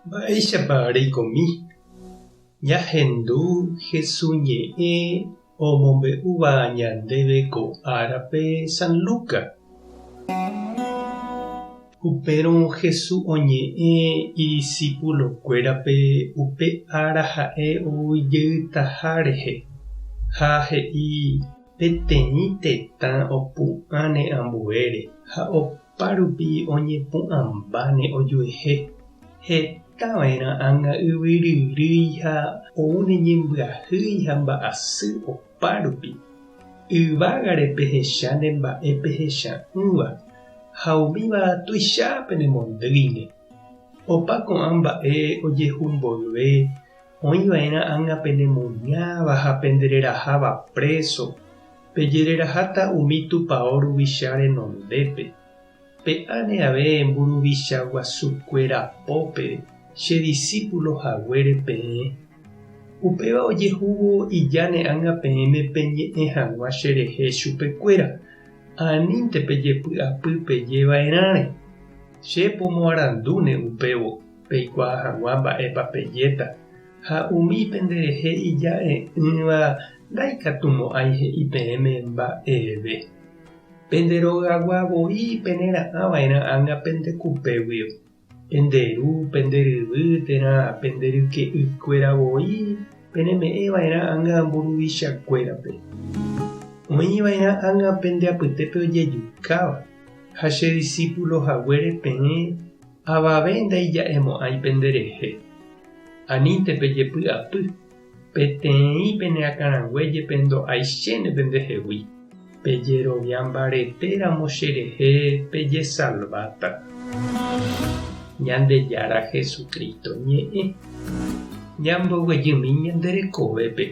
Mba'éichapa reikomi? Ñahendu Hesu ñe'ẽ omombe'úva ñandéve ko árape San Lucas. Upérõ Hesu oñe'ẽ idisípulokuérape upe ára ha'e oujeytaha rehe, ha he'i peteĩ tetã opu'ãne ambuére ha Opárupi oñepu'ãmbáne ojuehe, heta va'erã ág̃a yvy ryrýi ha oúne ñembyahýi ha mba'asy opárupi. Yvágare pehecháne mba'e pehecha'ỹva, ha umíva tuicha penemondýine. Opa ko'ã mba'e ojehu mboyve, oĩ va'erã ág̃a penemuñáva ha pendereraháva préso, Pejereraháta umi tupao ruvicha renondépe, pe'áne ave mburuvicha guasukuéra pópe che disípulo haguére peẽ. Upéva ojehúvo ijáne ág̃a peẽme peñe'ẽ hag̃ua cherehe chupekuéra, anínte pejepy'apy peje va'erãre. Che pomoarandúne upévo peikuaa hag̃ua mba'épa pejéta, ha umi penderehe ija'e'ỹva Ndaikatumo'ãi he'i peẽme mba'eve. Pende rogagua voi penera'ã va'erã ág̃a pende kupéguio. Pende ru, pende ryvy térã pende ryke'ykuéra voi peneme'ẽ va'erã ág̃a mburuvichakuérape. Oĩ va'erã ág̃a pende apytépe ojejukáva, ha che disípulo haguére peẽ avave ndaija'emo'ãi penderehe. Anínte pejepy'apy. Peteĩ pene akãrangue jepe ndo'aichéne pendehegui, pejerovia mbarete ramo cherehe pejesalváta. Ñandejára Jesucristo ñe'ẽ. Ñamboguejymi ñande rekovépe.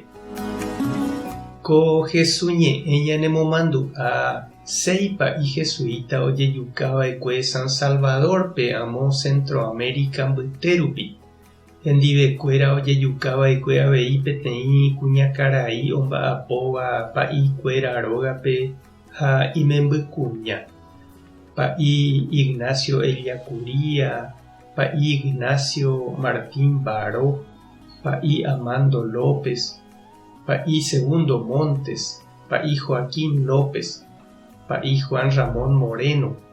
Ko Hesu ñe'ẽ ñanemomandu'a séi pa'i jesuita ojejukava'ekue San Salvador-pe amo Centroamérica mbyte rupi. Hendivekuéra ojejukava'ekue avei peteĩ kuñakarai omba'apóva pa'ikuéra rógape ha imembykuña, pa'i Ignacio Ellacuría, pa'i Ignacio Martín Baró, pa'i Amando López, pa'i Segundo Montes, pa'i Joaquín López, pa'i Juan Ramón Moreno,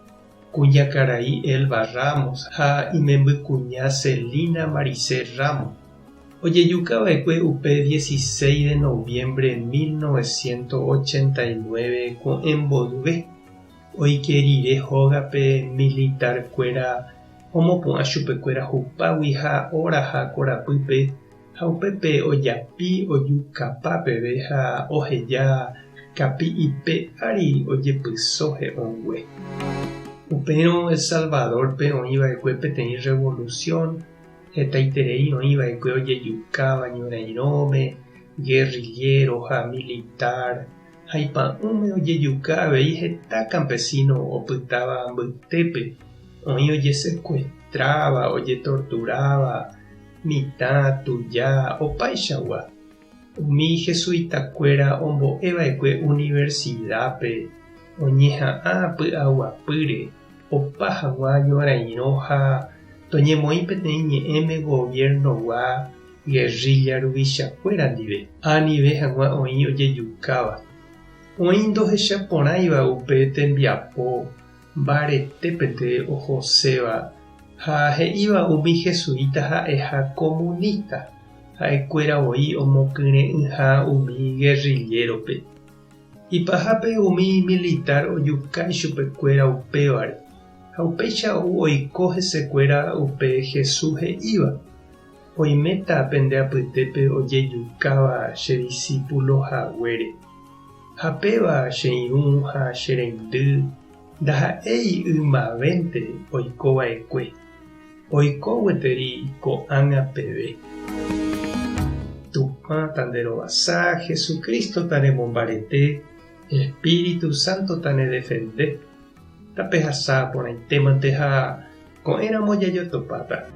Kuñakarai Elba Ramos ha imembykuña Celina Maricel Ramos, ojejukava'ekue upe 16 de noviembre 1989 ko'ẽ mboyve, oike rire hógape militar-kuéra omopu'ã chupekuéra hupágui ha oraha korapýpe ha upépe ojapi ojukapa peve ha oheja kapi'ipe ári ojepyso he'õngue. Upérõ El Salvador-pe oĩva'ekue peteĩ revolución, hetaiterei oĩva'ekue ojejukáva ñorairõme, guerrillero ha militar, ha ipa'ũme ojejuka avei heta campesino opytáva mbytépe, oĩ ojesecuestráva, ojetorturáva, Mitã, tuja, opaichagua. Umi jesuitakuéra ombo'eva'ekue universidápe oñeha'ã py'aguapýre opa hag̃ua ñorairõ ha toñemoĩ peteĩ ñe'ẽme gobierno-gua guerrilla ruvichakuéra ndive, anive hag̃ua oĩ ojejukáva. Oĩ ndohechaporãiva upe tembiapo mbaretépente ohoséva ha he'íva umi jesuita ha'eha comunista, ha'ekuéra voi omokyre'ỹha umi guerrillérope. Ipahápe umi militar ojuka ichupekuéra upévare, ha upéicha ou oiko hesekuéra upe Jesús he'íva, Oiméta pende apytépe ojejukáva che disípulo haguére. Ha péva che irũ ha che reindy ndaha'éi ymavénte oiko va'ekue, oiko gueteri ko'ág̃a peve. Tupã tanderovasa, Jesucristo tanemombarete, Espíritu Santo tanedefende. Tapehasa porãitémante ha ko'ẽramo jajotopáta.